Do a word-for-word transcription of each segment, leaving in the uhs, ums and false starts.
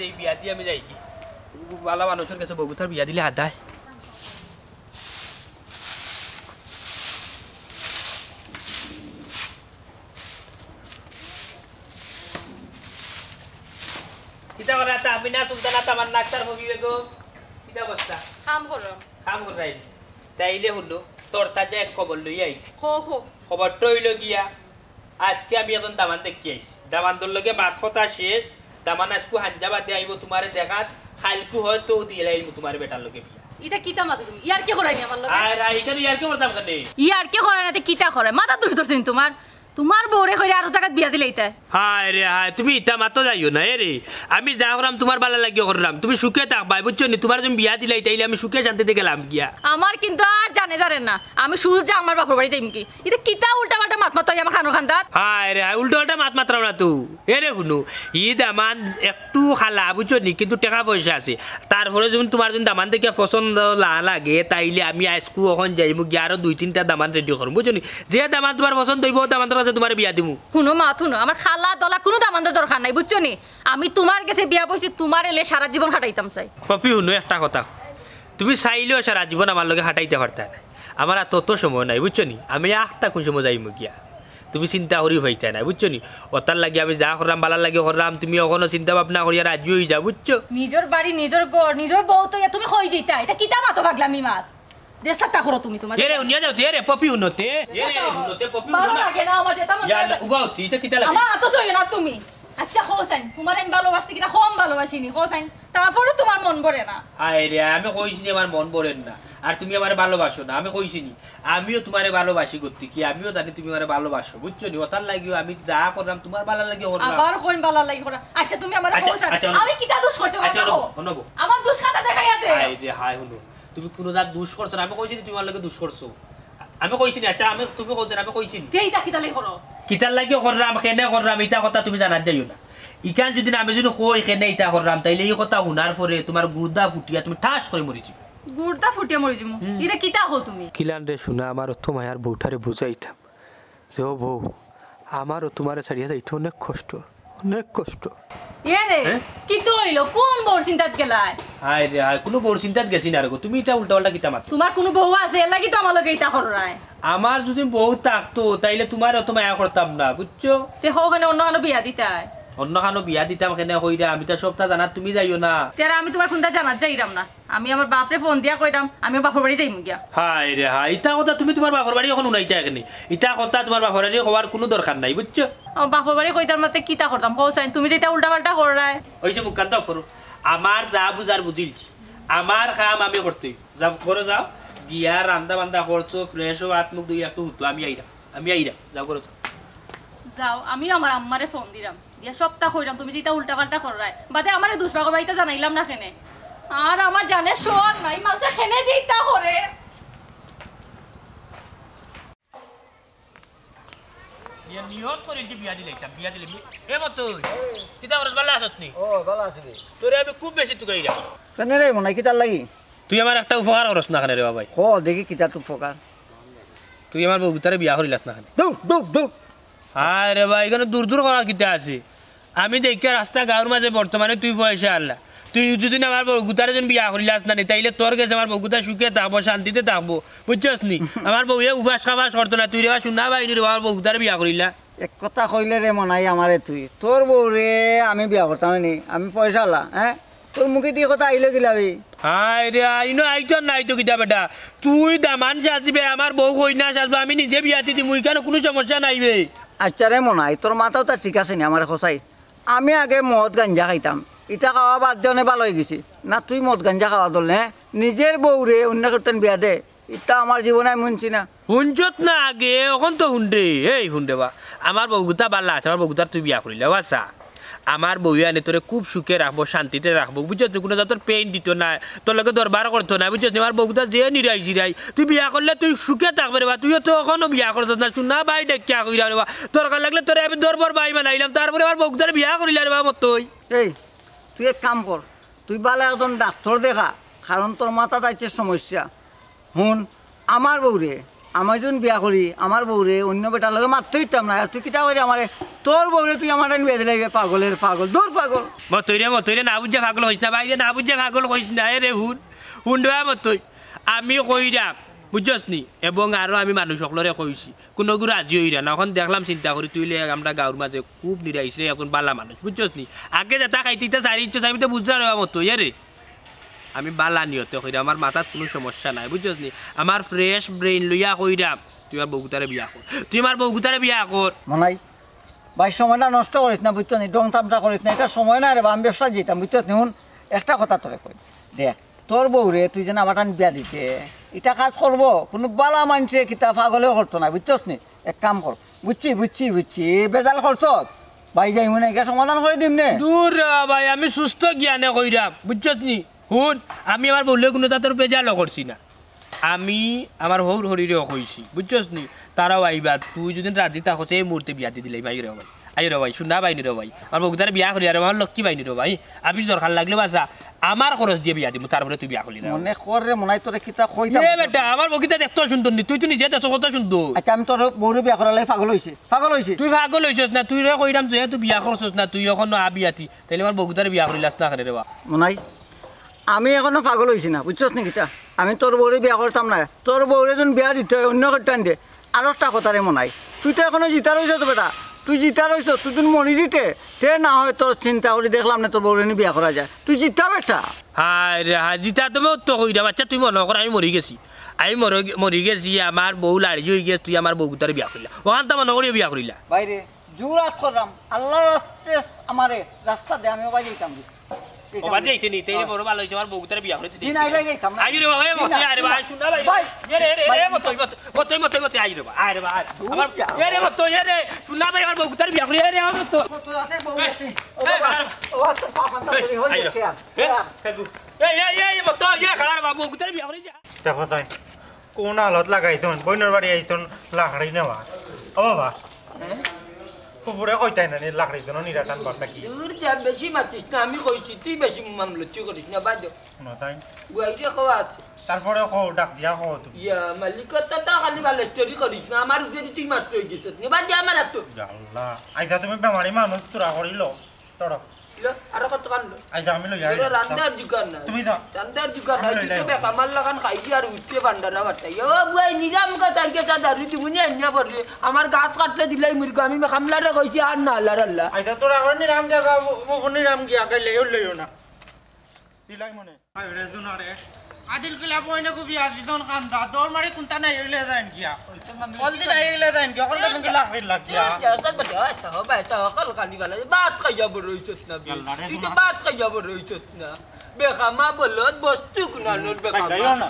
এই বিয়া দিয়া আমি যাই কি? বালা মানুষর গেছে বউগুতার বিয়া দিলে হাদায়। কিতা করা তাহমিনা সুলতানা তামান্না আক্তার হবি বেগম? কিতা অবস্থা? কাম কররাম। কাম কররায়? তাইলে হুনো, তোর তাজা এক খবর লই আইছি। হো, হো। খবরটা অইলো গিয়া, আজকে আমি একজন দামান দেখি আইছি। দামান্দর লগে মাত কথা শেষ। দামান আজকু হাঞ্জা বাদে আইবো তুমারে দেখাত। কাইলকু হয়তো দিয়া লাইমু তুমারে বেটার লগে বিয়া। ইটা কিতা মাতো তুমি? ইয়ার কি করায়নি আমার লগে? আর, আর ইখানো ইয়ার কি করতাম কেনে? ইয়ার কি করায় না, তে কিতা করায়? মাথাত দুষ ধরছে নি তুমার? তুমার বউরে কইরা আরো জাগাত বিয়া দিলাইতায়। হায় রে হায়, তুমি ইতা মাতো যাইও না, এ রে। আমি যা কররাম তুমার বালা লাগিও কররাম। তুমি সুখে থাকবায়, বুঝছো নি? তুমার যুদি বিয়া দিলাই, তাইলে আমি সুখে শান্তিতে গেলাম গিয়া। আমার কিন্তু আর জানে জানে না। আমি সুজা আমার বাপর বাড়ি যাইমুগি। ইতা কিতা উল্টা পাল্টা মাত মাতো আমার কানর কান্দাত? হায় রে হায়, উল্টা পাল্টা মাত মাতরাম না তো। এ রে হুনো, ই দামান একটু কালা, বুঝছো নি? কিন্তু টেকা পয়সা আছে। তারপরে যুদি তুমার যুদি দামান দেখিয়া পছন্দ না লাগে, তাইলে আমি আইজকু অখন যাইমু গিয়া আরো দুই তিনটা দামান ready করমু, বুঝছো নি? যে দামান তুমার পছন্দ অইবো, অউ দামান্দর গেছে তুমারে বিয়া দিমু। হুনো মাত হুনো, আমার কালা ধলা কুনু দামান্দর দরকার নাই, বুঝছো নি? আমি তুমার গেছে বিয়া বইছি, তুমারে লইয়া সারা জীবন কাটাইতাম চাই। পপি, হুনো একটা কথা, তুমি চাইলেও সারা জীবন আমার লগে কাটাইতায় পারতায় নায়। আমার আর তত সময় নাই, বুঝছো নি? আমি আখতা কুন সময় যাইমু গিয়া। তুমি চিন্তা করি অইতায় নায়, বুঝছো নি? অতার লাগি আমি যা কররাম, বালার লাগি কররাম, তুমি অখনো চিন্তা ভাবনা করিয়া রাজি অইযাও, বুঝছো? নিজর বাড়ি, নিজর ঘর, নিজর বউ থইয়া তুমি কই যাইতায়? ইতা কিতা মাতো পাগলামি মাত? দেশাত্তা করো তুমি তুমার। এ রে, হুনিয়া যাও তে, এ রে, পপি হুনো তে। এ রে, হুনো তে, পপি ভালো হুনো না। লাগে না আমার যেতা মন চায়। উবাও তে, ইতা কিতা লাগে? আমার আতো ছইও না তুমি। আচ্ছা, কও চাইন, তুমারে আমি ভালোবাসছি কিনা কম ভালোবাসিনি, কও চাইন। তারপরেও তুমার মন ভরে না। হায় রে, আমি কইছি নি আমার মন ভরের না। আর তুমি আমারে ভালোবাসো না, আমি কইছি নি। আমিও তুমারে ভালোবাসি গতিকে, আমিও জানি তুমি আমারে ভালোবাসো, বুঝছো নি? অতার লাগিও আমি যা কররাম তুমার বালার লাগি কররাম। আবার কইন বালার লাগি কররাম। আচ্ছা, তুমি আমারে আচ্ছা, কও চাইন, আচ্ছা, আমি কিতা দুষ করছি, আচ্ছা, কথা কও। হুনো, হুনো। আমার দুষ কাটা দেখাইয়া দে। হায় রে, হায়, হুনো। তুমি কুনু জাত দুষ করছো না, আমি কইছি নি তুমি আমার লগে দুষ করছো। আমি কইছি নি, আচ্ছা, আমি, তুমি কইছো না, আমি কইছি নি। তে ইতা কিতার লাগি করো? কিতার লাগি কররাম, কেনে কররাম, ইতা কথা তুমি জানাত যাইও না। ইখান যুদি না আমি যুদি কই কেনে ইতা কররাম, তাইলে ই কথা হুনার পরে তুমার গুর্দা ফুটিয়া তুমি ঠাস করি মরি যিবায়। গুর্দা ফুটিয়া মরি যিমু? হুম। ইতা কিতা কও তুমি? কিলান রে হুনো, আমার অত মায়ার বউটারে বুঝাইতাম যে, ও বউ, আমারও তুমারে ছাড়িয়া যাইতে অনেক কষ্ট। অনেক কষ্ট। এ রে, হ্যাঁ? কিতা অইলো? কুন বউর চিন্তাত গেলায়? হায় রে হায়, কুনু বউর চিন্তাত গেছি না রে গো। তুমি ইতা উল্টা পাল্টা কিতা মাতো? তুমার কুনু বউ আছে, এরলাগি তো আমার লগে ইতা কররায়। আমার যুদি বউ থাকতো, তাইলে তুমারে অত মায়া করতাম না, বুঝছো? তে কও কেনে অন্য কানো বিয়া দিতায়? অন্য কানো বিয়া দিতাম কেনে কইরা, আমি তো সবতা জানাত তুমি যাইও না। তে আর আমি তুমার কুনতা জানাত যাইরাম না। আমি আমার বাপরে ফোন দিয়া কইরাম, আমি বাপর বাড়ি যাইমু গিয়া। হায় রে হায়, ইতা কথা তুমি তুমার বাপর বাড়ি অখন হুনাইতায় কেনে? ইতা কথা তুমার বাপর বাড়ি কওয়ার কুনু দরকার নাই, বুঝছো? ও, বাপর বাড়ি কইতাম না তে কিতা করতাম? কও চাইন, তুমি যেতা উল্টা পাল্টা কররায়। অইছে, মুখ কান দাও করো। আমার যা বুঝার বুঝিলছি। আমার কাম আমি করতে অইবো। যাও, ঘরো যাও। গিয়া রান্দা বান্দা করছো, fresh অও, আত মুখ ধুইয়া একটু হুতো, আমি আইরাম। আমি আইরাম। যাও, ঘরো যাও। যাও, আমিও আমার আম্মারে ফোন দিরাম। দিয়া সবতা কইরাম, তুমি যেতা উল্টা পাল্টা কররায়। বাদে আমারে দুষবা কইবা, ইতা জানাইলাম না কেনে? আর আমার জানে শোয়ার নাই, মানষে কেনে যে ইতা করে। ইয়া নিয়ত করি যে বিয়া দিলাইতাম, বিয়া দিলে মি-, এ মতই, কিতা করস, বালা আছস নি? ও, বালা আছি রে। তোরে আমি খুব বেশি তুকাইরাম। কেনে রে মনাই, কিতার লাগি? তুই আমার একটা উপকার করস না কেনে রে বাবাই? ক দেখি কিতা তুই উপকার? তুই আমার বউগুতারে বিয়া করিলাস না কেনে? দূর, দূর, দূর। হায় রে বা, ইখানো দূর দূর করার কিতা আছে? আমি দেখিয়ার আস্তা গাউর মাঝে বর্তমানে তুই পয়সা আনলা। তুই যুদি আমার বউগুতারে যুদি বিয়া করিলাস না নি, তাইলে তোর গেছে আমার বউগুতা সুখে থাকবো, শান্তিতে থাকবো, বুঝছস নি? আমার বউয়ে উপাস খাবাস করতো না, তুই রে বা সুনা বাইনি রে বা আমার বউগুতারে বিয়া করিলা। এক কথা কইলে রে মনাই আমারে তুই, তোর বউরে আমি বিয়া করতাম নি, আমি পয়সাআলা, হ্যাঁ? তোর মুখে দিয়া কথা আইলো কিলা বে? হায় রে, আইনো আইতো না আইতো কিতা বেটা? তুই দামান সাজবে, আমার বউ কইনা সাজবো, আমি নিজে বিয়া দি দিমু, ইখানো কুনু সমস্যা নাই বে। আচ্ছা রে মনাই, তোর মাথাও তা ঠিক আছে নি, আমারে কছাই? আমি আগে মদ গাঞ্জা খাইতাম, ইতা খাওয়া বাদ দেওনে ভালা অইগেছি। না তুই মদ গাঞ্জা খাওয়া ধরলে, হ্যাঁ? নিজের বউরে অন্য কেউটান বিয়া দে, ইতা আমার জীবনে আমি হুনছি না। হুনছত না আগে, অখন তো হুন রে। এই হুন রে বা, আমার বউগুতা বালা আছে, আমার বউগুতার তুই বিয়া করিলে, ও আচ্ছা। আমার বউয়ে আনে তোরে খুব সুখে রাখবো, শান্তিতে রাখবো, বুঝছস? তুই কুনু জাতর pain দিতো নায়, তোর লগে দরবার করতো নায়, বুঝছস? আমার বউগুতা যে নিরাই সিরাই, তুই বিয়া করলে তুই সুখে থাকবে রে বা, তুইও তো অখনো বিয়া করছস না, সুনা বাই ডাকিয়া কইরা রে বা, দরকার লাগলে তোরে আমি দরবার বাই বানাইলাম, তারপরে আমার বউগুতারে বিয়া করিলা রে বা মতই। এই, তুই এক কাম কর, তুই বালা একজন ডাক্তর দেখা, কারণ তোর মাথাত আইছে সমস্যা। হুন, আমার বউরে আমি যখন বিয়া করি, আমার বউরে অন্য বেটার লগে মাততে দিতাম না। আর তুই কিতা করি আমারে, তোর বউরে তুই আমার টান বিয়া দিলাইবে, পাগলের পাগল, দূর পাগল। মতইরে, মতইরে, না বুঝে পাগল কইস না, ভাইরে, না বুঝে পাগল কইস না, এ রে হুন, হুন রে মতই, আমি কইরাম, বুঝছস নি? এবং আরো আমি মানুষ অকলরে কইছি, কুনুগু রাজি অইরা না। অখন দেখলাম, চিন্তা করি, তুই লে আমরা গাঁওর মাঝে খুব নিরাইস রে, এখন বালা মানুষ, বুঝছস নি? আগে যেটা খাইতে ইতা চারি ইচ্ছা, আমি তো বুঝলাম রে মতই, এ রে। আমি বালা নিয়তে কইরাম, আমার মাথাত কুনু সমস্যা নাই, বুঝছস নি? আমার fresh brain লইয়া কইরাম, তুই আমার বউগুতারে বিয়া কর, তুই আমার বউগুতারে বিয়া কর। মনাই, ভাই, সময়টা নষ্ট করিস না, বুঝছস নি? ঢং তামশা করিস না, ইটা সময় না রে বা, আমি ব্যবসাত যাইতাম, বুঝছস নি? হুন, একটা কথা তোরে কই, দেখ, তোর বউরে তুই যেন আমার টান বিয়া দিতে, ইটা কাজ করবো? কুনু বালা মানষে কিতা পাগলেও করতো না, বুঝছস নি? এক কাম কর, বুঝছি, বুঝছি, বুঝছি, বেজাল করছস, ভাই যাই মনে, এটা সমাধান করি দিমনে। দূর রে বা ভাই, আমি সুস্থ জ্ঞানে কইরাম, বুঝছস নি? হুন, আমি আমার বউলে কুনু জাতর বেজালও করছি না। আমি আমার হউর হরিরেও কইছি, বুঝছস নি? তারাও আইবা, তুই যদি রাজি থাকস, এই মুহূর্তে বিয়া দি দিলাই, ভাই রে ভাই। আইও রে ভাই, সুনা ভাই নি রে ভাই। আমার বউগুতারে বিয়া করি, আর আমার লক্ষ্মী ভাই নি রে ভাই। আমি দরকার লাগলে বাসা, আমার খরচ দিয়া বিয়া দিমু, তারপরে তুই বিয়া করলি না। মনে কর রে, মনাই তোরে কিতা কইতাম। এ বেটা, আমার বউগুতা দেখতো সুন্দর নি, তুই তো নিজে দেখছো কত সুন্দর। আচ্ছা, আমি তোর বউরে বিয়া করার লাগি পাগল অইছি, পাগল অইছি। তুই পাগল অইছস না, তুই রে কইরাম যে তুই বিয়া করছস না, তুই অখনো আ বিয়াতি, তাইলে আমার বউগুতারে বিয়া করিলাস না কেনে রে বা? মনাই, আমি অখনো পাগল অইছি না, বুঝছস নি কিতা? আমি তোর বউরে বিয়া করতাম না। তোর বউরে যখন বিয়া দিতে অয়, অন্য কেউর টান দে। আর একটা কথা রে মনাই, তুই তো অখনো জিতা রইছস তো বেটা, তুই জিতা রইছস, তুই যখন মরি যিতে, তে না হয় তোর চিন্তা করি দেখলাম না তোর বউরে নি বিয়া করা যায়। তুই জিতা বেটা। হায় রে হায়, জিতা তুমি তো কইরা বাচ্চা, তুই মনো কর আমি মরি গেছি, আমি মরি, মরি গেছি, আমার বউ লাড়ি অই গেছে, তুই আমার বউগুতারে বিয়া করিলা, অখান তো মনো করি বিয়া করিলা। বাইরে জোর আত করলাম, আল্লার রাস্তে আমারে রাস্তা দে, আমি ওবায় যাইতাম। ও বাদ দিতে নি, তেরে বড় ভালা অইছে, আমার বউগুতারে বিয়া করি দিন আইবা যাইতাম না। আইও রে বাবা, এ মতই, আরে ভাই, সুনা ভাই। ভাই। এ রে, এ রে, এ রে, মতই, মতই, মতই, মতই, আইও রে বাবা, আরে বাবা, আরে। দূর আমার, যা। এ রে, মতই, এ রে, সুনা ভাই, আমার বউগুতারে বিয়া করি, এ রে, আমার মতই। কত আছে বউ আছে? ও এ, বাবা, আরে। ও আছে, পাপান তা এ, করি, হই আইও। দেখে আর। এ, এ, এ, এ, মতই, এ, খালার বাবা, বউগুতারে বিয়া করি যা। দেখো তাই, কোন আলত লাগাইছন, বইনর বাড়ি আইছন, লাকড়ি নেওয়া। ও বাবা, হ্যাঁ? ফুফুরে কইতায় না নি, লাকড়ি জন্য নিরাতান বার্তা কি? দূর যা, বেশি মাতিস না, আমি কইছি, তুই বেশি মামলতি করিস না, বাদ দে। না তাই? গুয়াইরে কও আছে। তারপরে কও, ডাক দিয়া কও তুমি। ইয়া, মালিক, তা খালি বালেশ্বরি করিস না, আমার উপরে তুই মাত্র অই গেছস নি, বাদ দে আমার আতো। ইয়া আল্লাহ, আইজা তুমি বেমারি মানুষ, তোরা করিল। তড়ক। লো, আরো কত কান লো? আইজা আমি লই আইলাম। রান্দার দোকান নাই। তুমি যাও। রান্দার দোকান আমি নাই, লই তুই তো আইলাম। বেকামার লাখান খাইছি আর উঠতে পান্ডারা বাটাই। ও বুয়াই, নিরাম কথা আজকে তা দারু দিমুনি আনিয়া পড়লে। আমার গাছ কাটলে দিলাই মুরগো, আমি কামলারে কইছি আর না আল্লাহর আল্লাহ। আইজা তোরা করে নিরাম জায়গা, ও, ও নিরাম গিয়া খাইলে, ও লইও না। দিলাই মনে। আই রে জুনা রে। আদিল কিলা বইনে কবি আজিজন খান্দা, দৌড় মারি কুন্তা নাই হইলে যাইন গিয়া। ওই তো মামি কল দিন আইলে যাইন গিয়া, কল দিন গিয়া লাফির লাগিয়া। এই যে, তো বেটা, আচ্ছা, হো ভাই, তো কল খালি বালা, ভাত খাইয়া বড় হইছস না বে। আল্লাহ রে তুই তো শোনা। ভাত খাইয়া বড় হইছস না। বেখামা বলত, বস্তু কুনানোর বেখামা। খাইলাইও না।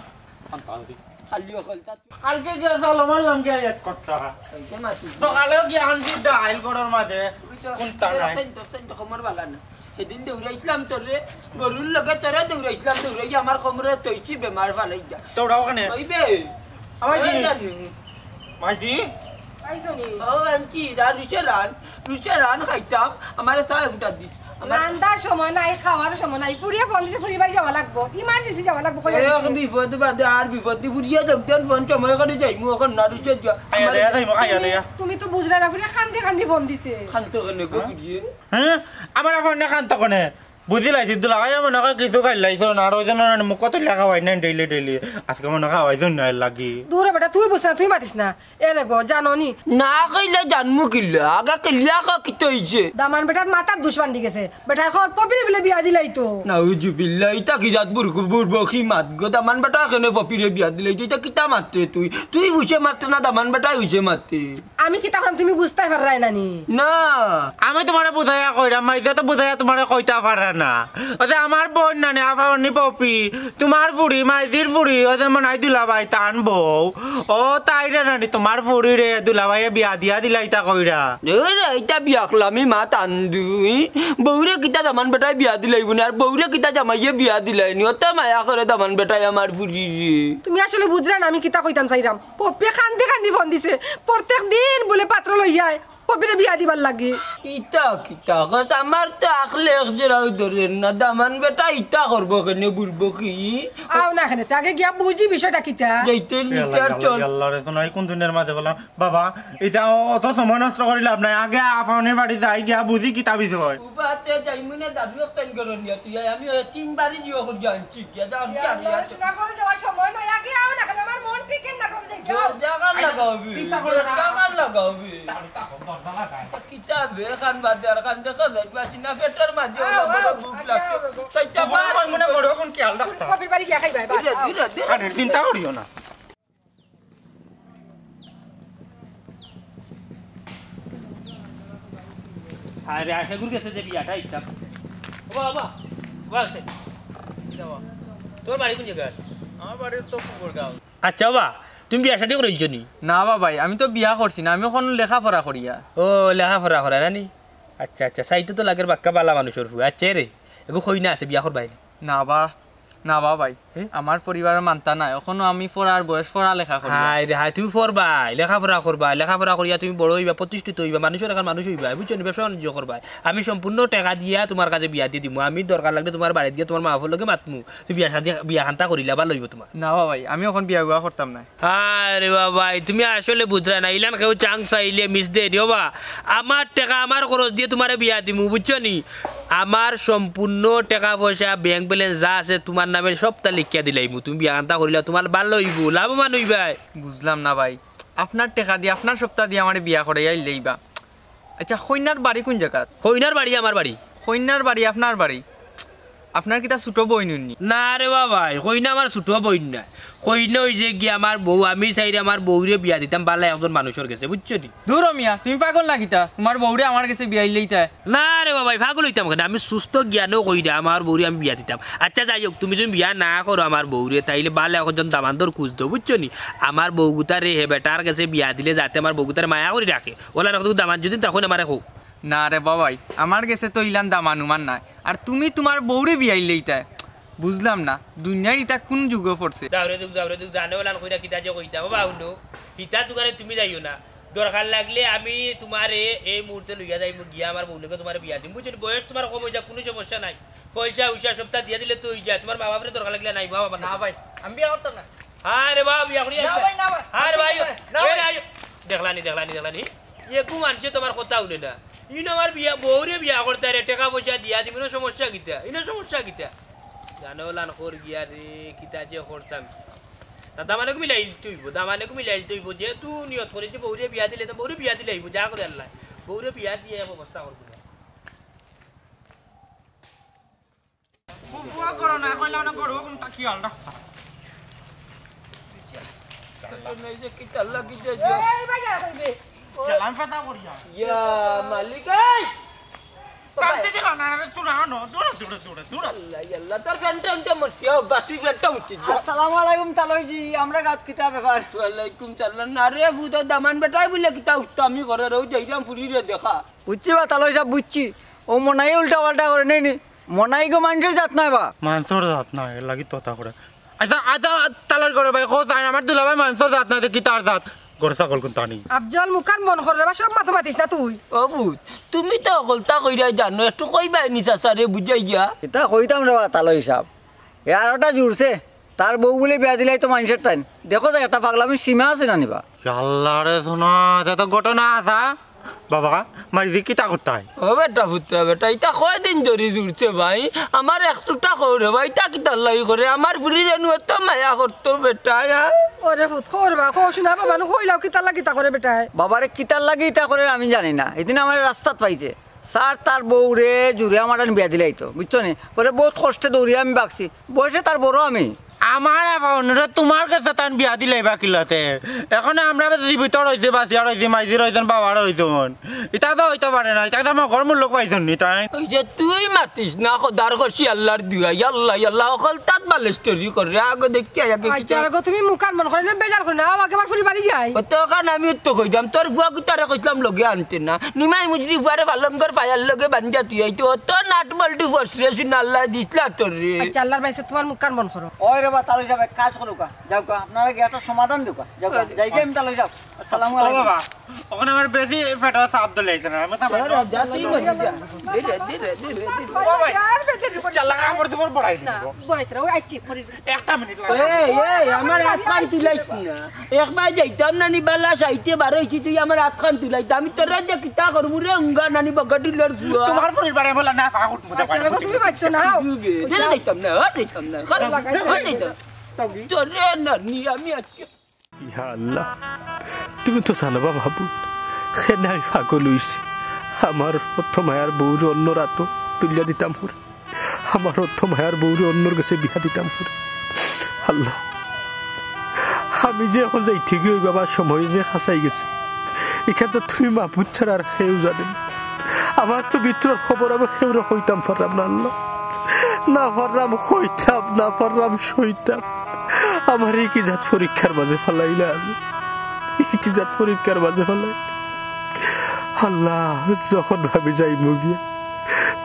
খালি অকলতা। কালকে গিয়া সালো মারলাম গিয়া এক কট্টা। ওই তো মাতি। সকালেও গিয়া আনছি ডাইল করার মাঝে। ওই তো, কুন্তা নাই। তোর তো, তোর তো খবর বালা না। সেদিন দৌড়াইছিলাম তোরে, গরুর লগে তোরে দৌড়াইছিলাম, দৌড়াই আমার কোমরে তৈছি বেমার ফালাই যা। তো ওরা ওখানে? ওই বে। আমার কি? ওই জানি। মাইজি? পাইছো নি? ও, আনছি, দা রুচে রান, রুচে রান খাইতাম, আমারে তাই ফুটা দিস। আমার রান্দার সময় নাই, খাওয়ার সময় নাই, ফুরিয়ে ফোন দিছে, ফুরি বাড়ি যাওয়া লাগবো, ইমার্জেন্সি যাওয়া লাগবো, কই এ, আছে? এখন বিপদ বাদে আর বিপদ দি ফুরিয়ে দেখতেন ফোন সময় করে যাইমু, এখন না রুচে যা। আইয়া দে, আইয়া দে, আইয়া দে। তুমি তো বুঝলে না, ফুরিয়ে কান্দি কান্দি ফোন দিছে। কান্দ কেনে গো হ্যাঁ? ফুরিয়ে? হ্যাঁ? আমার এখন না কান্দ কেনে? বুঝিলাইছি, দুলাভাই মনে হয় কিছু খাইলাইছো না, আর ওই জন্য না মুখ তুলিয়া খাওয়াই না ডেইলি ডেইলি। আজকে মনে হয় খাওয়াইছো না এর লাগি। দূরে বেটা, তুই বুঝ না, তুই মাতিস না। এ রে গো, জানো নি? না কইলে জানমু কিলা? আগে কিলা ক-, কিতা হইছে? দামান বেটার মাথার দুষ বান্ধি গেছে। বেটা এখন পপিরে বিলে বিয়া দিলাই তো। নাউজুবিল্লাহ, ইতা কি জাত বুর-, বুরবকি মাত গো? দামান বেটা কেনে পপিরে বিয়া দিলাই তো? ইতা কিতা মাতরে তুই? তুই বুঝে মাতরে না, দামান বেটায় বুঝে মাতরে? আমি কিতা করাম, তুমি বুঝতায় পাররায় না নি? না। আমি তোমারে বুঝাইয়া কইরাম, মাইজে তো বুঝাইয়া তোমারে কইতা পারে না। ওই যে আমার বইন নানি, আফা অনি পপি, তোমার ফুড়ি, মাইজির ফুড়ি, ওই যে মনাই দুলাভাই, তান বউ। ও তাইরে নানি, তোমার ফুড়িরে দুলাভাইয়ে বিয়া দিয়া দিলাইতা কইরা। এ রে, ইতা বিয়াখলামি মাত আন্দুই। বউরে কিতা দামান বেটায় বিয়া দিলাইবো নি, আর বউরে কিতা জামাইয়ে বিয়া দিলাই নি, অত মায়া করে দামান বেটায় আমার ফুড়িরে। তুমি আসলে বুঝরায় না আমি কিতা কইতাম চাইরাম। পপিয়ে কান্দি কান্দি ফোন দিছে, প্রত্যেক দিন বুলে পাত্র লইয়ায়। কবিরে বিয়া দিবার লাগি। ইতা কিতা কস? আমার তো আকলে এক জোড়াও ধরের না। দামান বেটা ইতা করবো কেনে, বুঝবো কি? আও না কেনে, তে আগে গিয়া বুঝি বিষয়টা কিতা। যাইতে ইয়াল্লা, লিটার ইয়াল্লা, চল। ইয়াল্লা রে, সোনাই কোন দুনিয়ার মাঝে বললাম। বাবা, ইতা অ-, অত সময় নষ্ট করি লাভ নাই। আগে আফাউনির বাড়ি যাই, গিয়া বুঝি কিতা বিষয়। উবাতে যাইমু না, দাদু একখান করে নিয়া তুই আয়। আমি ওই তিনবারই জিও করি আনছি। গিয়া যাও, গিয়া, গিয়া, গিয়া। পড়াশোনা করে যাওয়ার সময় নাই। আগে আও না কেনে, আমার মন ঠিক না করে যাই, যাও। দরজা কার লাগাবি? চিন্তা করো না। দরজা কার লাগাবি? কিতা বে, খান বাজার, খান দেখা যায়, বাসি না, পেটের মাঝে আও, অনেক বড় আও, ভুক আগে লাগছে। আও, আগে। চাইটা তোমার বাস মনে করো, এখন খেয়াল রাখতাম। কবির বাড়ি গিয়া খাইবা, বাস, ধীরে, আও। ধীরে, ধীরে। আরে, চিন্তা করিও না। আরে, আশাগুর গেছে যে বিয়াটা ইচ্ছা। ও বাবা, বাবা, বাবা, আসে। এই বাবা, তোমার বাড়ি কোন জায়গায়? আমার বাড়ি তো পুকুরগাঁও। আচ্ছা বাবা, তুমি বিয়া শাদী করিলছো নি? না বাবাই, আমি তো বিয়া করছি না, আমি এখন লেখাপড়া করিয়া। ও, লেখাপড়া করা না নি? আচ্ছা, আচ্ছা, সাইতে তো লাগের বাক্কা বালা মানুষর ফুয়া। আচ্ছা রে, এগো কইনা আছে, বিয়া করবায় নি? না বা, না বাবাই, এ? আমার পরিবারর মানতা নাই, এখনো আমি পড়ার বয়স, পড়ালেখা করি। হায় রে হায়, তুমি পড়বায়, লেখাপড়া করবায়, লেখাপড়া করিয়া তুমি বড় অইবা, প্রতিষ্ঠিত অইবা, মানুষর এখান মানুষ অইবা, বুঝছো নি? ব্যবসা বাণিজ্য করবায়। আমি সম্পূর্ণ টেকা দিয়া তোমার কাছে বিয়া দি দিমু, আমি দরকার লাগলে তোমার বাড়িত গিয়া তোমার মা বাপর লগে মাতমু। তুমি বিয়া শাদী, বিয়া খান্তা করিলা, ভালা অইবো তোমার। না বাবাই, আমি এখন বিয়া উয়া করতাম না। আরে বাবাই, তুমি আসলে বুঝরা না, ইলান কেউ chance পাইলে miss দেয় রে বাবা। আমার টেকা, আমার খরচ দিয়া তোমারে বিয়া দিমু, বুঝছো নি? আমার সম্পূর্ণ টেকা পয়সা, bank balance যা আছে তোমার নামে সবটা লিখিয়া দিলাইমু। তুমি বিয়া খান্তা করিলা, তোমার ভালা অইবো, লাভবান অইবায়। বুঝলাম না ভাই, আপনার টেকা দিয়া, আপনার সবটা দিয়া আমারে বিয়া করাইয়া আইলেই বা। আচ্ছা, কইনার বাড়ি কোন জাগাত? কইনার বাড়ি আমার বাড়ি। কইনার বাড়ি আপনার বাড়ি? আপনার কিতা ছোট বইন নি? না রে বাবাই, কইনা আমার ছোট বইন না। কইনা অইছে গিয়া আমার বউ, আমি চাইরে আমার বউরে বিয়া দিতাম বালা একজন মানুষর গেছে, বুঝছো নি? দূর হ মিয়া, তুমি পাগল না কিতা? তোমার বউরে আমার গেছে বিয়া দিলাইতায়? না রে বাবাই, পাগল অইতাম কেনে? আমি সুস্থ জ্ঞানেও কইরাম, আমার বউরে আমি বিয়া দিতাম। আচ্ছা যাই হোক, তুমি যদি বিয়া না করো আমার বউরে, তাইলে বালা একজন দামান্দর খুঁজ দেও, বুঝছো নি? আমার বউগুতারে হে বেটার গেছে বিয়া দিলে যাতে আমার বউগুতারে মায়া করি রাখে। ওলা রাখো দামান যদি তখন আমারে কও। না রে বাবাই, আমার গেছে তো ইলান দামান উমান নাই। আর তুমি তোমার বউরে বিয়া দিলাইতায়? বুঝলাম না, দুনিয়ার ইতা কোন যুগে পড়ছে? যাও রে দুখ, যাও রে দুখ, জানে ওলান কইরা কিতা যে কইতা। বাবা হুনো, হিতা দোকানে তুমি যাইও না। দরকার লাগলে আমি তোমারে এই মুহূর্তে লইয়া যাইমু, গিয়া আমার বউ লগে তোমারে বিয়া দিমু, বুঝছো নি? বয়স তোমার কম অই যাক, কুনু সমস্যা নাই। পয়সা উইসা সবটা দিয়া দিলে তো অই যায়। তোমার মা বাপরে দরকার লাগলে নাই, বাবা না। না ভাই, আমি বিয়া করতাম না। আরে বাবা, বিয়া করি না আইবা। ভাই, না ভাই। আরে ভাই, না এ ভাই। আইও। দেখলানি, দেখলানি, দেখলানি। একু মানষে তোমার কথা হুনে না। ইনো আমার বিয়া, বউরে বিয়া করতায় রে, টেকা পয়সা দিয়া দিমু, ইনো সমস্যা কিতা? ইনো সমস্যা কিতা? জানো লান কর গিয়া রে, কিতা যে করতাম। তা দামানেগু মিলাইলতে অইবো, দামানেগু মিলাইলতে অইবো। যেহেতু নিয়ত করেছি বউরে বিয়া দিলে, তো বউরে বিয়া দিলে অইবো, যা করে আল্লায়। বউরে বিয়া দিয়া ব্যবস্থা করবো। ফুয়া করো না, কইলা না করো, কোনটা খেয়াল রাখতা। এই যে কিতা লাগি যে যে। এই ভাই, যা কইবে। গেলাম ফাতা করিয়া। ইয়া মালিক, এই! শান্তি দিল না রে, তোরা আনো, দৌড়া, দৌড়া, দৌড়া, দৌড়া। আল্লাহ, আল্লাহ, তোর ফ্যানটা উল্টে মরছি, ও বাসি ফ্যানটা উঠছে। আসসালামু আলাইকুম তালইজি, আমরা গাত কিতা ব্যাপার? ওয়ালাইকুম সালাম। না রে, বুঝো দামান বেটায় বুলে কিতা উঠতো আমি ঘরে রও যাইরাম ফুরিরে দেখা। বুঝছি বা তালই সাব, বুঝছি। ও মনাই উল্টা পাল্টা করে নেই নি। মনাই গো মানষর জাত নায় বা। মানষর জাত নায়, এর লাগি তো তা করে। আচ্ছা, আচ্ছা, তালই করে ভাই, কও তাই আমার দুলাভাই মানষর জাত নায়, তে কিতার জাত? গরু ছাগল কুনতা নি? আফজল মুখান মন করে বা, সব মাথা মাতিস না তুই। ও বুঝ, তুমি তো হকলতা কইরাই জানো, একটু কইবায় নি চাচারে বুঝাইয়া। কিতা কইতাম রে বা তালই সাব। এ আর ওটা জুড়ছে। তার বউ বুলে বিয়া দিলাই তো মানষর টাইন। দেখো যাই, একটা পাগলামির সীমা আছে না নি বা? আল্লাহ রে সোনা, যা তো ঘটনা আছা। বাবা, মাইজি কিতা করতায়? ও বেটা, পুত্রা বেটা, ইতা কয়দিন ধরি জুড়ছে ভাই? আমার একটুটা কও রে ভাই, ইতা কিতার লাগি করে? আমার ফুরিরে নু অত মায়া করতো বেটায়, হ্যাঁ? ওরে পুত, কও রে বা, কও শুনা বাবা, নু কইলাও কিতার লাগি ইতা করে বেটায়? বাবারে কিতার লাগি ইতা করে আমি জানি না। এদিন আমার রাস্তাত পাইছে। স্যার তার বউরে জুরে আমার টাইন বিয়া দিলাইতো, বুঝছো নি? পরে বহুত কষ্টে দৌড়িয়া আমি বাগছি। বয়সে তার বড় আমি। আমার আবার অনুরোধ, তোমার গেছে তান বিয়া দিলাইবা কিলাতে? এখন আমরা জীবিত রইছি, বাঁচিয়া রইছি, মাইজি রইছন, বাবা রইছন। ইতা তো অইতো পারে না, ইতা তো মগর মুল্লুক পাইছন নি তাইন। ওই যে তুই মাতিস না, খোদার খুশি আল্লাহর দুয়া, ইয়াল্লা, ইয়াল্লা, অকল তাত বালিশ তৈরি করে, আগে দেখতে আগে আচ্ছা, কিতা। আগে তুমি মুখান মন করে না, বেজার করে না, আমাকে আমার ফুরি বাড়ি যাই। অতখান আমি তো কইতাম, তোর ফুয়া কুতারে কইতাম লগে আনতে না। নিমাই মুজরি ফুয়ারে পালঙ্গর পায়ার লগে বান্ধিয়া তুই আইতো, অত নাট বল্টু ফসরে শুনে আল্লাহ দিসলা তোর রে। আচ্ছা, আল্লাহর বাইসে তোমার মুখান মন করো। ওই রে বা, তালই সাব, এক কাজ করুকা, যাওকা, আপনারা গিয়া একটা সমাধান দেউকা, যাওকা, যাই গিয়া আমি তালই সাব। আসসালামু ও আলাইকুম। বাবা, অখন আমার বেশি পেটো চাপ দিলে আইছে না, আমি তো তোর যা তুই মরি যা। ধীরে, ধীরে, ধীরে, ধীরে। ও ভাই, চাল্লা কাপড় চোপড় পরাই দিবি। বইতরা, ওই আইছি, পরে। একটা মিনিট লাগে। এই, এই, আমার আতখান তুলাইছ না। একবার যাইতাম না নি, বালা চাইতে বার অইছি, তুই আমার আতখান তুলাইতে। আমি তোরে যে কিতা করমু রে, উঙ্গা নানি বগাটি লড় ফুয়া। তোমার পরিবারে বলা না, ফাঁক উঠবো, আচ্ছা, দেখো, তুমি বাইতো না। দিবে। ধীরে যাইতাম না, আর যাইতাম না। আর, আর যাইতাম না। তোরে নানি, আমি আজকে ইয়া আল্লাহ, তুমি তো জানো বা মাবুদ, কেনে আমি পাগল অইছি। আমার অত মায়ার বউরে অন্যর আতো তুলিয়া দিতাম পারি, আমার অত মায়ার বউরে অন্যর গেছে বিয়া দিতাম পারি। আল্লাহ, আমি যে অখন যাইতে গিয়া অই বাবার সময় যে হাছাই গেছে, ইখান তো তুমি মাবুদ ছাড়া আর কেউ জানে না। আমার তো ভিতরর খবর আমি কেউরে কইতাম পাররাম না আল্লাহ, না পাররাম কইতাম, না পাররাম সইতাম। আমারে ই কি জাত পরীক্ষার মাঝে ফালাইলা আমি? ই কি জাত পরীক্ষার মাঝে ফালাই? আল্লাহ, যখন ভাবি যাইমু গিয়া,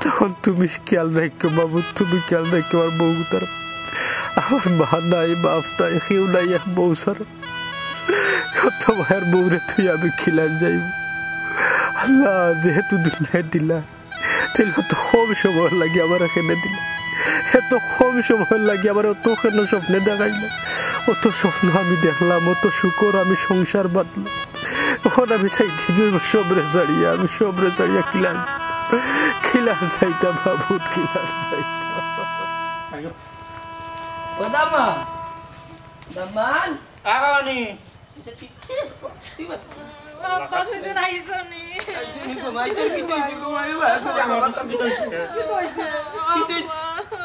তখন তুমি খেয়াল রাখিও মাবুদ, তুমি খেয়াল রাখিও আমার বউগুতার। আমার মা নাই, বাপ নাই, কেউ নাই, এক বউ ছাড়া। অত মায়ার বউরে থুইয়া আমি কিলান যাইমু? আল্লাহ, যেহেতু দুনিয়াত দিলা, তাইলে অত কম সময়র লাগি আমারে কেনে দিলা? এত কম সময়র লাগি আমারে অত কেনে স্বপ্নে দেখাইলা? অত স্বপ্ন আমি দেখলাম, অত সুখর আমি সংসার বাঁধলাম। অখন আমি যাইতে গিয়া অইবো সবরে ছাড়িয়া, আমি সবরে ছাড়িয়া কিলান, কিলান যাইতাম মাবুদ, কিলান যাইতাম। ও দামা, দামান। আগানি। আব্বা, তুমি আইছো নি? আইছো নি গো, মাই, তোর কিতা অইছে গো, মাই, বাবা, বাবা, বাবা, কিতা অইছে? কিতা অইছে? কিতা অইছে? আব্বা।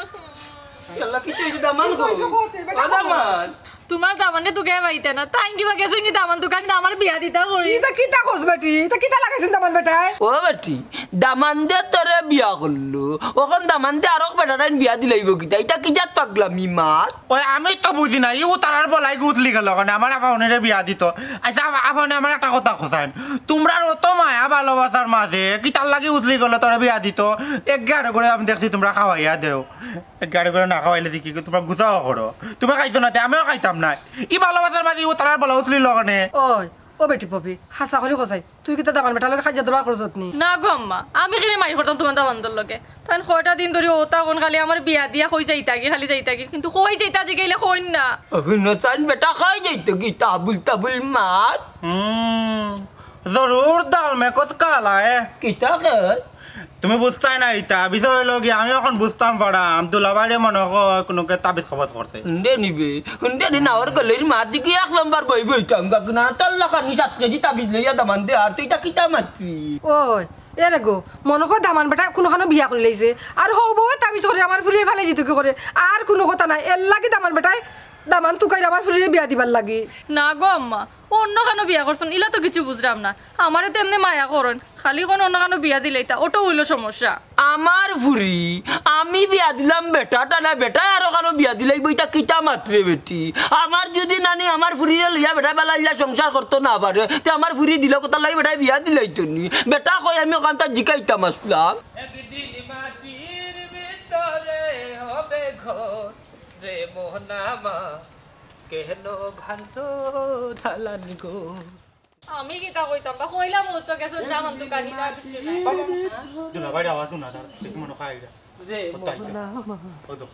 আল্লাহ, কিতা অইছে, দামান গো? কিতা অইছে, কও তে, বেটা, ও দামান। তোমার দামানে তো গে পাইতে না, তাই কিবা গেছো নি দামান দোকানে আমার বিয়া দিতা করি? ইতা কিতা কস বেটি? ইতা কিতা লাগাইছইন দামান বেটায়? ও বেটি, দামান্দে তোরে বিয়া করলো, অখন দামান্দে আরক বেটারে বিয়া দিলাইবো কিতা? ইতা কি জাত পাগলামি মাত? ওই আমি তো বুঝি না, ইউ তারার বলাই উতলি গেল কেনে, আমার আফাউনিরে বিয়া দিতো। আচ্ছা, আফা-, আফাউনি আমার একটা কথা কইছইন, তোমরার অত মায়া ভালোবাসার মাঝে কিতার লাগি উতলি গেল তোরে বিয়া দিতো? এক গাড়ি করে আমি দেখছি তোমরা খাওয়াইয়া দেও, এক গাড়ি করে না খাওয়াইলে দেখি কি তোমরা গুছাও করো, তোমরা খাইছো না তে আমিও খাইতাম না। ই ভালোবাসার মাঝে ইউ তারার বলা উতলি গেল কেনে? ওই, ও বেটি পপি, হাছা করি কছাই, তুই কিতা দামান বেটার লগে খাইজা দরবার করছত নি? না গো আম্মা, আমি কেনে মাইর করতাম তোমার দামান্দর লগে? তাইন কয়টা দিন ধরি অতা কইন খালি আমার বিয়া দিয়া কই যাইতাগি, খালি যাইতাগি, কিন্তু কই যাইতা জিগাইলে কইন না। অগুন নচান বেটা খাই যাইতো কি তাবুল তাবুল মাত? হুম, জরুর দাল মে কুছ কালা হে। কিতা কে? তুমি বুঝতায় না ইতা, বিষয় অইলো কি, আমি অখন বুঝতাম পারাম, দুলাভাইরে মনে হয় কুনুকে তাবিজ কবজ করছে। হুনদে নিবে, হুনদে নি না, ওর গলির মাত দেখি এক নম্বর বই বইতাম, গাগুনা তাল্লা খানি সাত কেজি তাবিজ লইয়া দামান দে, আর তুই ইতা কিতা মাতরি? ওই, এরে গো, মনে হয় দামান বেটা কুনুখানো বিয়া করিলাইছে, আর হউ বউ তাবিজ করি আমার ফুরিয়ে ফালাই দিত কি করে, আর কুনু কথা নাই, এর লাগি দামান বেটায় দামান তুকাইর আমার ফুরিয়ে বিয়া দিবার লাগি। না গো আম্মা, অন্য খানো বিয়া করছইন, ইলা তো কিছু বুঝরাম না। আমারে তো এমনে মায়া করইন, খালি কুনু অন্য খানো বিয়া দিলাইতা, ওটাউ অইলো সমস্যা। আমার ফুরি, আমি বিয়া দিলাম বেটাটা না, বেটায় আরো খানো বিয়া দিলাইবো, ইতা কিতা মাতরে বেটি? আমার যুদি নানি আমার ফুরিরে লইয়া বেটায় বালা ইলা সংসার করতো না পারে, তে আমার ফুরি দিল কোথার লাগি বেটায় বিয়া দিলাইতো নি? বেটা কই আমি অখানতা জিকাইতাম আছলাম। একদিন মাটির ভিতরে হবে ঘর রে মোহনামা, কেন ভাঙতো দালান ঘর? আমি কিতা কইতাম বা, কইলাম ও তো গেছে দামান দোকানি, তার কিচ্ছু নাই। দুলাভাইর আওয়াজ হুনা যার, দেখি মনে হয় আইরা। রে, ওই তো আইছে। মোহনা। ওই তো,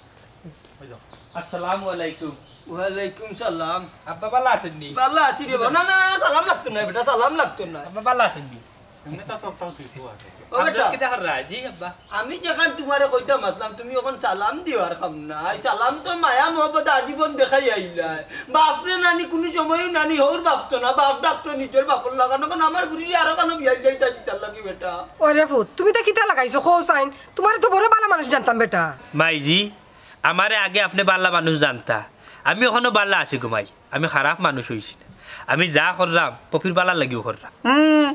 ওই তো। আসসালামু আলাইকুম। ওয়ালাইকুম সালাম। আব্বা ভালা আছইন নি? ভালা আছি রে বাবা। না, না, না, সালাম লাগতো না বেটা, সালাম লাগতো না। আব্বা ভালা আছইন নি? এমনে তো সব সব কিছু আছে। ও বেটা। আপনি কিতা কররা? জি আব্বা। আমি যেখান তোমারে কইতাম আছলাম, তুমি অখন সালাম দিও আর কাম নাই। সালাম তো মায়া মহব্বত আজীবন দেখাই আইলায়। বাপরে নানি কুনু সময়ও নানি হউর ভাবছো না, বাপ ডাকতো নিজর বাপর লাখান। অখন আমার ফুরিরে আরো খানো বিয়া দিলাইতা কিতার লাগি বেটা? ওরে ফুত, তুমি ইতা কিতা লাগাইছো কও চাইন? তোমারে তো বড় ভালা মানুষ জানতাম বেটা। মাইজি, আমারে আগে আপনে ভালা মানুষ জানতা, আমি অখনো ভালা আছি গো মাই। আমি খারাপ মানুষ অইছি না। আমি যা কররাম, পপির ভালার লাগিউ কররাম। হুম,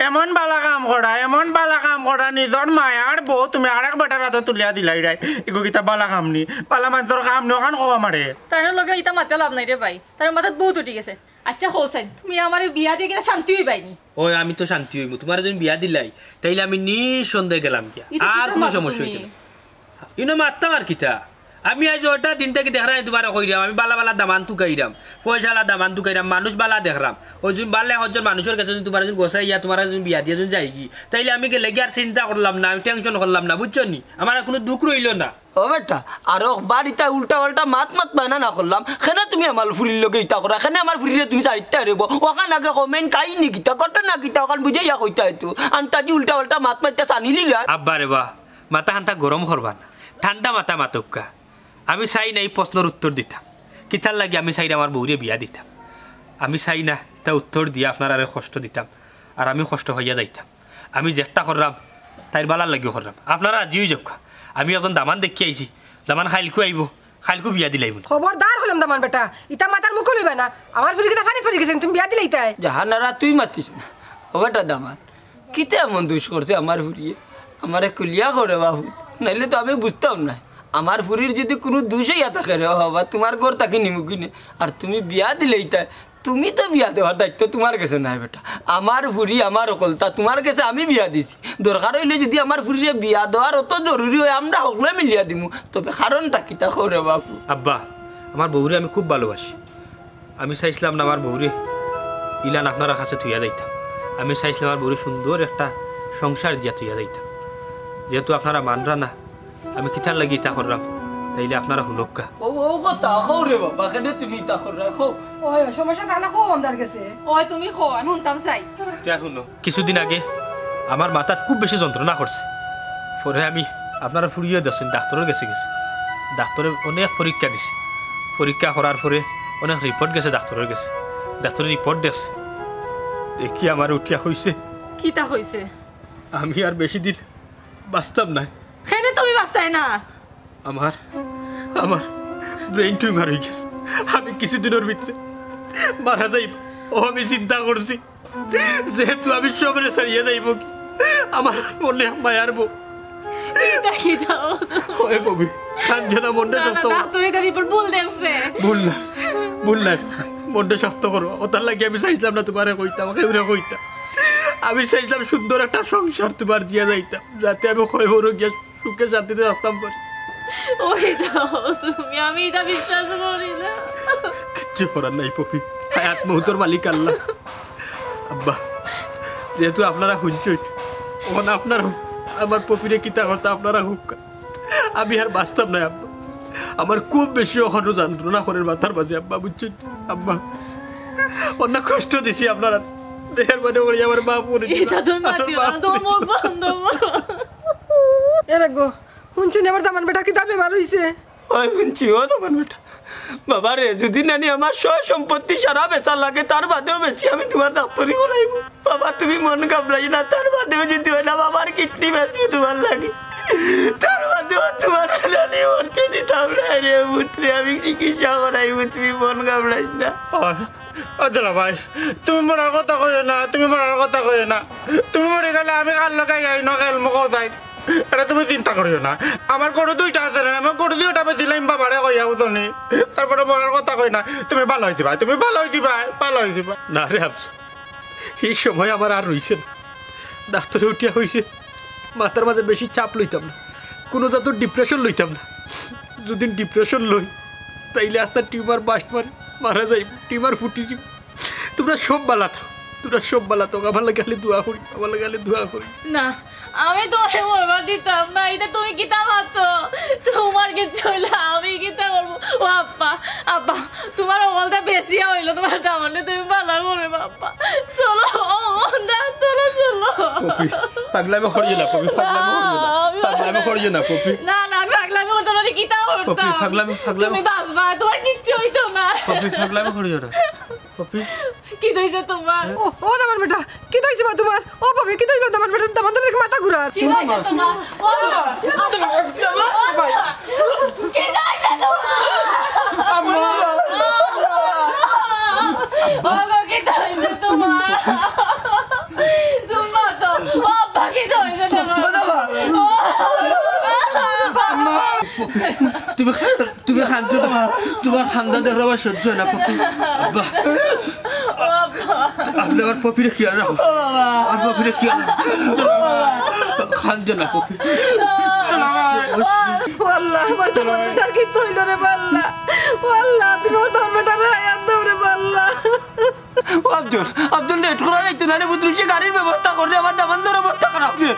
এমন ভালা কাম কররা, এমন ভালা কাম কররা, নিজর মায়ার বউ তুমি আরেক বেটার আতো তুলিয়া দিলাইরায়। ইগু কিতা ভালা কাম নি? ভালা মানষর কাম নি, অখান কও আমারে। তাইনর লগে ইতা মাতিয়া লাভ নাই রে ভাই, তাইনর মাথাত ভূত উঠি গেছে। আচ্ছা কও চাইন, তুমি আমারে বিয়া দিয়া কিতা শান্তি অইবায় নি? ওই আমি তো শান্তি অইমু, তোমারে যুদি বিয়া দিলাই, তাইলে আমি নিঃসন্দেহে গেলাম গিয়া। ইতা কিতা মাতো তুমি? আর কুনু সমস্যা অইতো না। ইনো মাততাম আর কিতা? আমি আইজ অটা দিন থাকি দেখরাম, আমি তুমারে কইরাম, আমি বালা বালা দামান তুকাইরাম, পয়সাআলা দামান তুকাইরাম, মানুষ বালা দেখরাম। অউ যে বালা একজন মানুষর গেছে যদি তুমার একজন গোছাইয়া, তুমার একজন বিয়া দিয়া যদি যাইগি, তাইলে আমি গেলেগি আর চিন্তা করলাম না, আমি tension করলাম না, বুঝছো নি? আমার আর কুনু দুখ রইলো না। ও বেটা, আরো একবার ইতা উল্টা পাল্টা মাত মাতবায় না, না করলাম। কেনে তুমি আমার ফুরির লগে ইতা কররায়? কেনে আমার ফুরিরে তুমি ছাড়িতায় রে বা? অখান আগে কমেন কাহিনী কিতা, ঘটনা কিতা, অখান বুঝাইয়া কইতায় তো। আন্তাজি উল্টা পাল্টা মাত মাততায় ছাড়িলিলায়। আব্বা রে বা, মাথা খান্তা গরম করবা না, ঠান্ডা মাথায় মাতউক্কা। আমি চাই না ই প্রশ্নর উত্তর দিতাম। কিতার লাগি আমি চাই না আমার বউরে বিয়া দিতাম। আমি চাই না ইতা উত্তর দিয়া আপনারারে কষ্ট দিতাম, আর আমি কষ্ট পাইয়া যাইতাম। আমি যেতা কররাম, তাইর বালার লাগিউ কররাম। আপনারা রাজি অইযাউক্কা। আমি একজন দামান দেখিয়া আইছি, দামান কাইলকু আইবো, কাইলকু বিয়া দিলাইমু। খবরদার কইলাম দামান বেটা, ইতা মাতার মুখো লইবায় না। আমার ফুরি কিতা পানিত পড়ি গেছে, তুমি বিয়া দিলাইতায়? জাহানারা, তুই মাতিস না। ও বেটা দামান, কিতা এমন দুষ করছে আমার ফুরিয়ে? আমারে খুলিয়া কও রে বা ফুত, নাইলে তো আমি বুঝতাম নায়। আমার ফুরির যদি কুনু দুষ অইয়া থাকে রে বাবা, তুমার ঘর থাকি নিমু কিনে। আর তুমি বিয়া দিলাইতায়, তুমি তো বিয়া দেওয়ার দায়িত্ব তুমার গেছে নায় বেটা। আমার ফুরি আমার অকলতা, তুমার গেছে আমি বিয়া দিছি। দরকার অইলে যদি আমার ফুরিরে বিয়া দেওয়ার অত জরুরি অয়, আমরা হকলে মিলিয়া দিমু। তবে কারণটা কিতা কও রে বা ফুত? আব্বা, আমার বউরে আমি খুব ভালোবাসি। আমি চাইছলাম না আমার বউরে ইলান আপনারার কাছে থুইয়া যাইতাম। আমি চাইছলাম আমার বউরে সুন্দর একটা সংসার দিয়া থুইয়া যাইতাম। যেহেতু আপনারা মানরা না, আমি কিতার লাগি ইতা কররাম, তাইলে আপনারা হুনউক্কা। ও, ও কথা কও রে বাবা, কেনে তুমি ইতা কররায়? কও। ওই, ওই, সমস্যা তাইলে কও আমরার গেছে। ওই, তুমি কও, আমি হুনতাম চাই। তে আর হুনো। কিছুদিন আগে আমার মাথাত খুব বেশি যন্ত্রণা করছে। পরে আমি আপনারার ফুরিয়ে দেখছইন, ডাক্তরর গেছে গেছি। ডাক্তরে অনেক পরীক্ষা দিছে। পরীক্ষা করার পরে অনেক report গেছে ডাক্তরর গেছে। ডাক্তরে report দেখছে। দেখি আমারে উঠিয়া কইছে, কিতা কইছে? আমি আর বেশি দিন বাঁচতাম নায়। কেনে তুমি বাঁচতায় না? আমার, আমার brain tumor অইগেছে। আমি কিছুদিনর ভিতরে মারা যাইমু। ও আমি চিন্তা করছি, যেহেতু আমি সবরে ছাড়িয়া যাইমু গি, আমার মনে মায়ার বউ। ইতা কিতা? ওই ববি, কান্দিও না, মনটা না, না, শক্ত করো। ডাক্তরে ইতা report ভুল দেখছে। ভুল না, ভুল না, মনটা শক্ত করো। অতার লাগি আমি চাইছলাম না তুমারে কইতাম, কেউরে কইতাম। আমি চাইছলাম সুন্দর একটা সংসার তুমার দিয়া যাইতাম, যাতে আমি কয় বড় গিয়া সুখে শান্তিতে থাকতাম পারি। ওই দেখো তুমি, আমি ইতা বিশ্বাস করি না। কিচ্ছু করার নাই পপি, হায়াত মউতর মালিক আল্লাহ। আব্বা, যেহেতু আপনারা হুনছইন, অখন আপনারা আমার পপিরে কিতা করতা আপনারা কউক্কা। আমি আর বাঁচতাম নায় আব্বা। আমার খুব বেশি অখনো যন্ত্রণা করের মাথার মাঝে আব্বা, বুঝছইন? আব্বা, অনেক কষ্ট দিছি আপনারারে। মেহেরবানি করি আমারে মাফ করি দিবা। ইতা তুমি মাতিও না, মাফ করি দিবা। মুখ বন্ধ করো। এরে গো, হুনছইন নি আমার দামান বেটার কিতা বেমার অইছে? ওই হুনছি, ও দামান বেটা। বাবা রে, যদি নানি আমার সয় সম্পত্তি সারা বেচা লাগে, তার বাদেও বেশি আমি তুমার ডাক্তরি করাইমু। বাবা, তুমি মন ঘাবড়াইও না, তার বাদেও যদি অয় না, বাবার কিডনি বেচমু তুমার লাগি। তার বাদেও তুমার নানি মরতে দিতাম নায় রে পুত্রে, আমি চিকিৎসা করাইমু, তুমি মন ঘাবড়াইও না। ও, ও দুলাভাই, তুমি মরার কথা কইও না, তুমি মরার কথা কইও না। তুমি মরি গেলে আমি কার লগে আইয়া ইনো খেলমু কও চাইন? ইটা তুমি চিন্তা করিও না। আমার গরু দুইটা আছে না, আমার গরু দুইটা বেচিলাইমু বাবারে কইয়া, বুঝছো নি? তারপরে মরার কথা কই না। তুমি ভালা অইযিবায়, তুমি ভালা অইযিবায়, ভালা অইযিবায়। না রে আফজল, ই সময় আমার আর রইছে না। ডাক্তরে উঠিয়া কইছে, মাথার মাঝে বেশি চাপ লইতাম না, কুনু জাতর depression লইতাম না। যদি depression লই, তাইলে আপনার tumor burst মারি মারা যাইমু, tumor ফুটি যাইবো। তুমরা সব ভালা থাকো, তুমরা সব ভালা থাকো। আমার লাগি খালি দোয়া করি, আমার লাগি খালি দোয়া করি। না, আমি তুমারে মরবার দিতাম না, ইটা তুমি কিতা মাতো? তুমার কিচ্ছু অইলে আমি কিতা করমু? ও আব্বা, আব্বা, তুমার অকলতা বেচিয়া অইলো, তুমার দামানরে তুমি ভালা করো আব্বা। চলো, ও বন্ধা, চলো, চলো। পপি, পাগলামি করিও না, পপি, পাগলামি করিও না। না, আমি পাগলামি পাগলামি করতাম না, কিতা করতাম? পপি, পাগলামি, পাগলামি। তুমি বাঁচবায়, তুমার কিচ্ছু অইতো না। পপি, পাগলামি করিও না। পপি। কিতা অইছে তুমার? ও, ও দামান বেটা, কিতা অইছে বা তুমার? ও পপি, কিতা অইছে দামান বেটা? দামান তো দেখি মাথা ঘুরার। কিতা অইছে তুমার? ও, কিতা অইছে তুমার? আম্মা। ও গো, কিতা অইছে তুমার? তুমার তো, ও আব্বা, কিতা অইছে তুমার? আম্মা। তুমি তুমি কান্দো না, তুমার কান্দা দেখলে আমার সহ্য অয় না, পপি। আব্বা, আপনে আমার পপিরে খেয়াল রাখো। আমার পপিরে খেয়াল রাখো। কান্দো না, পপি। ও আল্লাহ, আমার দামান বেটার কিতা অইলো রে আল্লাহ। ও আল্লাহ, তুমি আমার দামান বেটারে হায়াত দাও রে আল্লাহ। ও আব্দুল, আব্দুল, নেট করা যাইতো না রে পুত্র, সে গাড়ির ব্যবস্থা কর রে, আমার দামান্দর অবস্থা খারাপ রে।